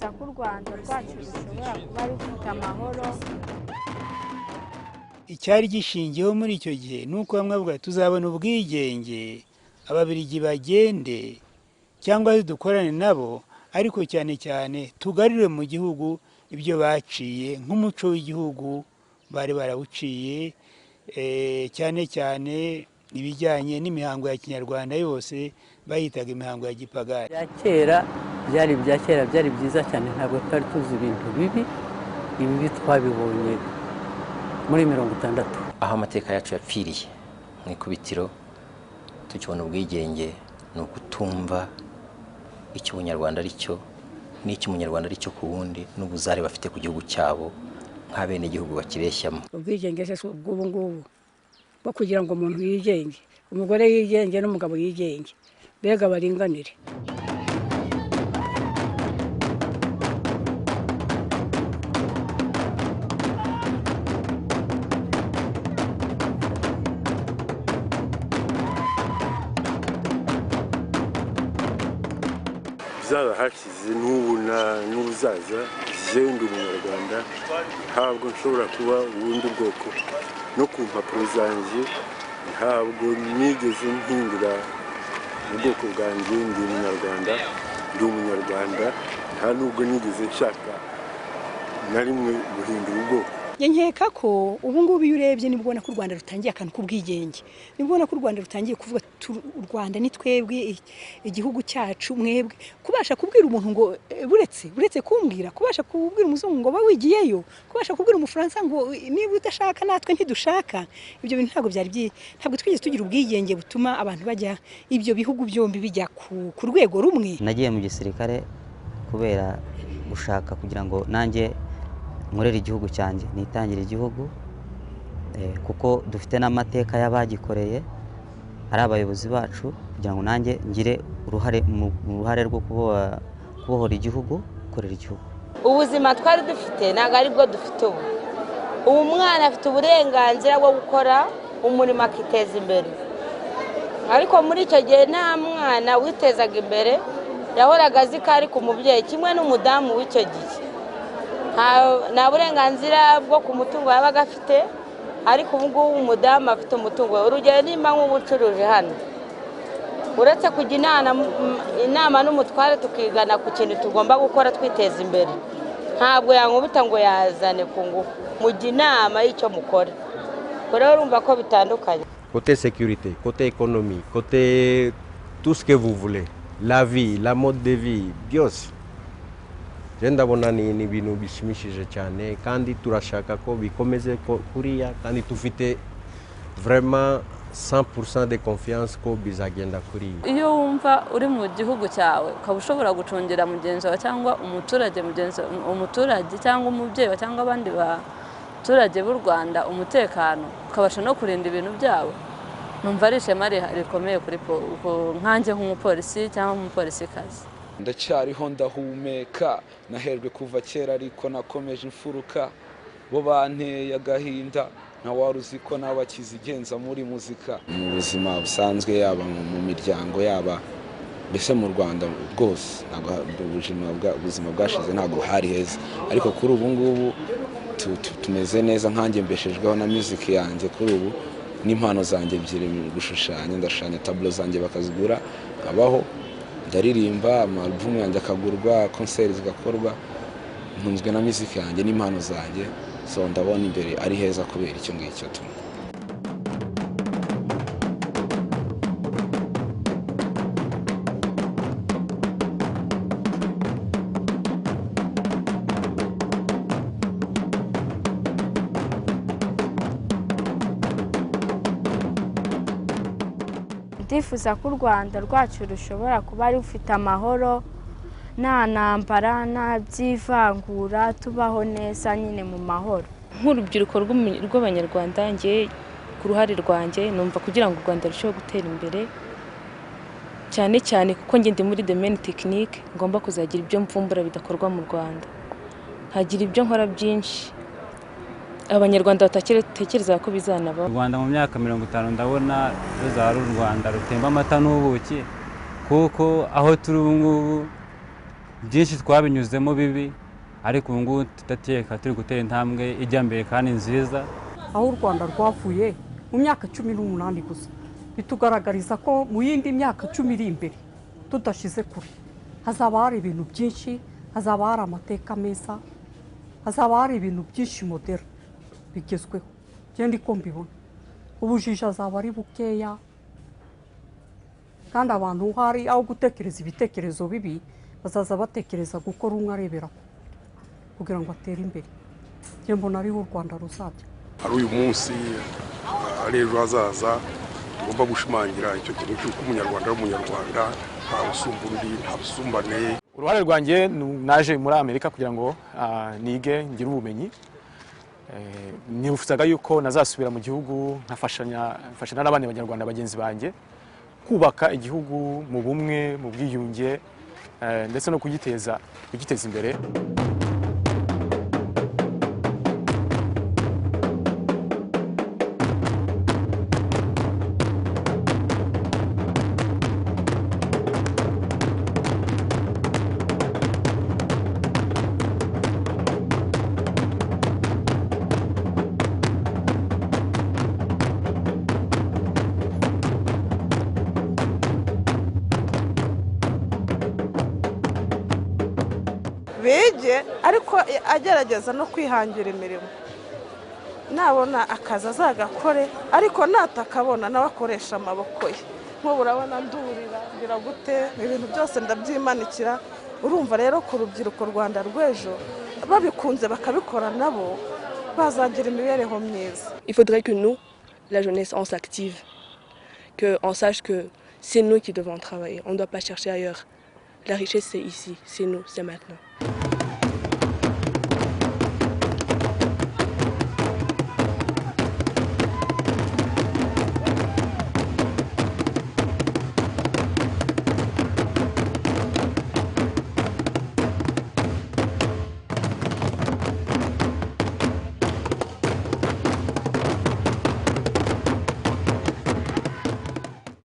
Ndifuza ko u Rwanda rwacu rushobora kuba rufite amahoro. Icyari gishingiyeho muri icyo gihe ni uko bamwe bavuga: tuzabona ubwigenge, Ababirigi bagende cyangwa se dukorane nabo, ariko cyane cyane tugarure mu gihugu ibyo baciye nk'umuco w'igihugu bari barawuciye, cyane cyane ibijyanye n'imihango ya kinyarwanda yose bayitaga imihango ya gipagani. Bya kera byari ibya kera, byari byiza cyane. Ntabwo twari tuzi ibintu bibi. Ibibi twabibonye muri 60. Aho amateka yacu yapfiriye mu ikubitiro tukibona ubwigenge ni ukutumva icyo Ubunyarwanda ari cyo n'icyo Umunyarwanda ari cyo ku wundi, n'ubuzare bafite ku gihugu cyabo nk'abenegihugu bakireshyamo. Ubwigenge se si ubw'ubu ngubu bwo kugira ngo umuntu yigenge, umugore yigenge n'umugabo yigenge, mbega baringanire. Byaba hashize, n'ubu n'ubuzaza, jyewe ndi Umunyarwanda, ntabwo nshobora kuba ubundi bwoko. No ku mpapuro zanjye ntabwo nigeze mpindura ubwoko bwanjye. Ndi Umunyarwanda, ndi Umunyarwanda, nta nubwo nigeze nshaka na rimwe guhindura ubwoko. Nkeka ko ubu ngubu iyo urebye, nibwo ubona ko u Rwanda rutangiye akantu k'ubwigenge, nibwo ubona ko u Rwanda rutangiye kuvuga: u Rwanda ni twebwe, igihugu cyacu mwebwe. Kubasha kubwira umuntu ngo buretse kumbwira, kubasha kubwira umuzungu ngo ba wigiyeyo, kubasha kubwira Umufaransa ngo niba udashaka natwe ntidushaka, ibyo bintu ntabwo byari, ntabwo twigeze tugira ubwigenge butuma abantu bajya, ibyo bihugu byombi bijya ku rwego rumwe. Nagiye mu gisirikare kubera gushaka kugira ngo nanjye nkorere igihugu cyanjye, nitangire igihugu, kuko dufite n'amateka y'abagikoreye ari abayobozi bacu, kugira ngo nanjye ngire uruhare mu ruhare rwo kubohora igihugu, gukorera igihugu. Ubuzima twari dufite ntabwo ari bwo dufite ubu. Ubu umwana afite uburenganzira bwo gukora umurimo akiteza imbere, ariko muri icyo gihe nta mwana witezaga imbere, yahoraga azi ko ari ku mubyeyi, kimwe n'umudamu w'icyo gihe nta burenganzira bwo ku mutungo yabaga afite. Ariko ubu ngubu umudamu afite umutungo. Urugero, nimba nk'ubucuruzi hano, uretse kujya inama n'umutware tukigana ku kintu tugomba gukora twiteza imbere, ntabwo yankubita ngo yazane ku ngufu, mujya inama y'icyo mukora. Ubwo rero urumva ko bitandukanye. Côté sécurité, côté économie, côté tout ce que vous voulez, la vie, la mode de vie, byose. Je ndabona ni ibintu bishimishije cyane, kandi turashaka ko bikomeze kuriya, kandi tufite vraiment 100% de confiance ko bizagenda kuriya. Iyo wumva uri mu gihugu cyawe, ukaba ushobora gucungira mugenzi wawe cyangwa umuturage mugenzi, umuturage cyangwa umubyeyi wawe cyangwa abandi baturage b'u Rwanda umutekano, ukabasha no kurinda ibintu byabo, numva ari ishema rikomeye kuri nkanjye nk'umupolisi cyangwa nk'umupolisikazi. Ndacyariho, ndahumeka, naherwe kuva kera, ariko nakomeje imfuruka. Bo banteye agahinda, nta wari uzi ko nabakizigenza muri muzika. Mu buzima busanzwe, yaba mu miryango, yaba mbese mu Rwanda rwose, ntabwo ubuzima bwashize ntabwo hari heza, ariko kuri ubu ngubu tumeze neza. Nkanjye mbeshejweho na music yanjye kuri ubu n'impano zanjye ebyiri: gushushanya, ndashushanya tableau zanjye bakazigura nkabaho, ndaririmba ama album yanjye akagurwa, concert zigakorwa. Ntunzwe na music yanjye n'impano zanjye, so ndabona imbere ari heza kubera icyo ngicyo tu. Ndifuza ko u Rwanda rwacu rushobora kuba rufite amahoro, nta ntambara, nta by'ivangura, tubaho neza nyine mu mahoro. Nk'urubyiruko rw'Abanyarwanda, njye ku ruhare rwanjye numva kugira ngo u Rwanda rurusheho gutera imbere, cyane cyane kuko njye ndi muri domaine technique, ngomba kuzagira ibyo mvumbura bidakorwa mu Rwanda, nkagira ibyo nkora byinshi Abanyarwanda batatekereza ko bizanabaho. U Rwanda mu myaka 50 ndabona ruzaba ari u Rwanda rutemba amata n'ubuki, kuko aho turi ubu ngubu Byinshi twabinyuzemo bibi, ariko ubu ngubu tudateka, turi gutera intambwe ijya mbere kandi nziza. Aho u Rwanda rwavuye mu myaka 18 gusa bitugaragariza ko mu yindi myaka 10 iri imbere tudashize kure hazaba hari ibintu byinshi, hazaba hari amateka meza, hazaba hari ibintu byinshi moderne bigezweho. Njye ndiko mbibona, ubujiji azaba ari bukeya, kandi abantu hari aho gutekereza ibitekerezo bibi bazaza batekereza gukora umwe arebera kugira ngo atere imbere. Njye mbona ariho u Rwanda ruzajya. Ari uyu munsi, ari ejo hazaza, tugomba gushimangira icyo kintu cy'uko Umunyarwanda ari Umunyarwanda, nta usumba undi, nta busumbane. Uruhare rwanjye, naje muri Amerika kugira ngo nige, ngire ubumenyi. Nifuzaga yuko nazasubira mu gihugu nkafashanya mfashanya n'abandi banyarwanda bagenzi banjye kubaka igihugu mu bumwe, mu bwiyunge, ndetse no kugiteza imbere. Bige, ariko agerageza no kwihangira imirimo, nabona akazi azagakore, ariko natakabona nawe akoresha amaboko ye. Nk'ubu urabona ndurira ngira gute, ibintu byose ndabyimanikira. Urumva rero ku rubyiruko Rwanda rw'ejo babikunze bakabikora nabo bazagira imibereho myiza. Il faudrait que nous, la jeunesse, on s'active, que on sache que c'est nous qui devons travailler, on ne doit pas chercher ailleurs. La richesse, c'est ici, c'est nous, c'est maintenant.